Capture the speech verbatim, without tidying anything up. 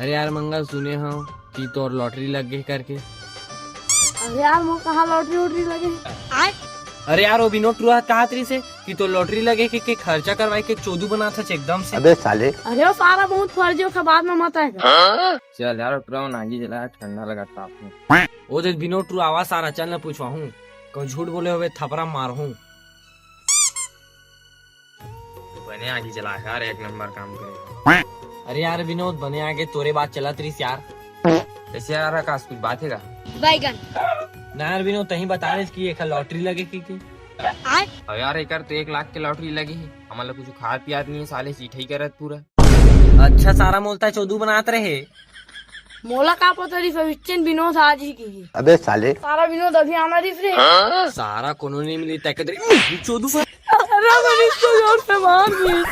अरे यार मंगल, सुने हव कि तोर लॉटरी लग गे करके। अरे यार, मोर कहाँ लॉटरी वॉटरी लगे? अरे यार, वो बिनोद टुरा कहत रहिस हे कि तोर लॉटरी लगे के, के खर्चा करवाए के चोदू बनात हच एकदम से। अबे साले। अरे वो सारा बहुत फर्जी, ओखर बाद में मत आएगा। चल यार, टुरा नागी जला, ठंडा लगा ताप में। ओ देख बिनोद टुरा आवा सारा, चल न पूछवाहूँ, कहूँ झूठ बोले होबे थपरा मारहूँ। बने आगी जला यार, एक नंबर काम करे। अरे यार विनोद, बने आगे तोरे बात चलत रहिस यार। ऐसे यार आकाश, कुछ बात हे का? बैगन। ना यार विनोद, तहीं बता रहिस कि एखर लॉटरी लगे कि, कि? आय? अब यार एकर तो एक लाख के लॉटरी लगे हे, हमन ला कुछ खात पियात नहीं हे, साले चिठई करत पूरा। अच्छा सारा मोला तो चोदू बनात रहे। मोला का पता रहिस, विच्चन विनोद आज ही की। अबे साले। सारा विनोद अभी आना रहिस रे। सारा कोनो नहीं मिली, तय कर चोदू पर। अरे मैं इसको जोर से मार दी।